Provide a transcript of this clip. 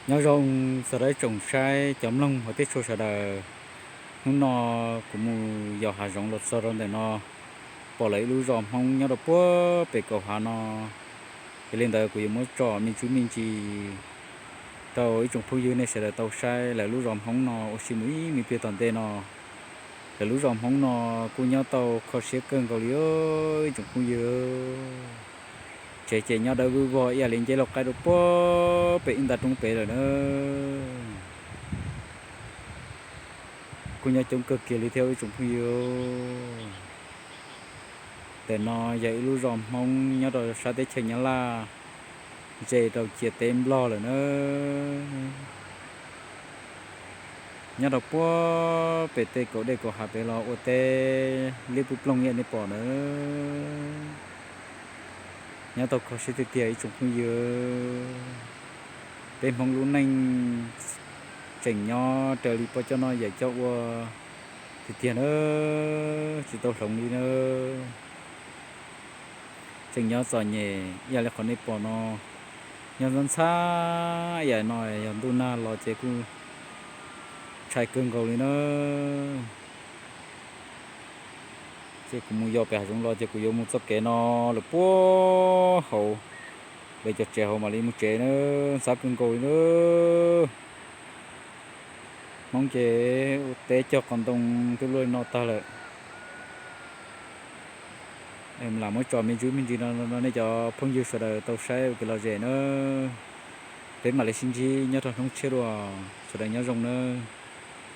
Nyob zoo sawv daws tsoom saib cov mloog hauv teb chaws sawv daws. Hnub no kuv mus yos hav zoov los txog rau ntawm no, pom lawv ib lub zos Hmoob nyob rau puag pem kaum hav no. Yog li ntawd kuv yuav muab tso me ntsis me ntsis rau ib tsoom phooj ywg nej sawv daws tau saib lawv lub zos Hmoob no ua si mus ib me pliag tom ntej no. Lawv lub zos Hmoob no kuj nyob tau kho siab kawg nkaus li ib tsoom phooj ywg. Tsev ces nyob dawb vwj vog ib yam li nceb lauj qaib rau puag pem ib nta roob pem lawm na. Kuj nyob coob kawg kiag li thiab ib tsoom phooj ywg. Ntawm no yog ib lub zos Hmoob nyob rau sab teb chaws Nyab Laj, ze rau ciam teb Nplog lawm na. Nyob rau puag pem tej kaum dej kaum hav pem los ua teb liab plooj plooj ib yam nej pom na. Nyob tau kho siab tiag tiag ib tsoom phooj ywg. Peb Hmoob lub neej tseem nyob raws li pog coj noj yawm coj ua tiag tiag na, tsis tau hloov li na. Tseem nyob txom nyem ib yam li qhov nej pom no, nyob ntxhab ntxhab ib yam no, yog ntuj nag los ces kuj ntshai kawg nkaus li na. Ces kuv mus yos pem hav zoov los ces kuv yuav mus txoj kev no lawm puag hauv, lawv cov tsev hauv mam li mus tsev na, ntxhab kawg nkaus li na. Hmoob ces ua teb cog qos ntoo twb luaj li no tag lawm. Lam muab tso me ntsis me ntsis no rau nej cov phooj ywg sawv daws tau saib ua kev lom zem na. Peb mam li sib ntsib nyob rau hnub tshiab dua, sawv daws nyob zoo na.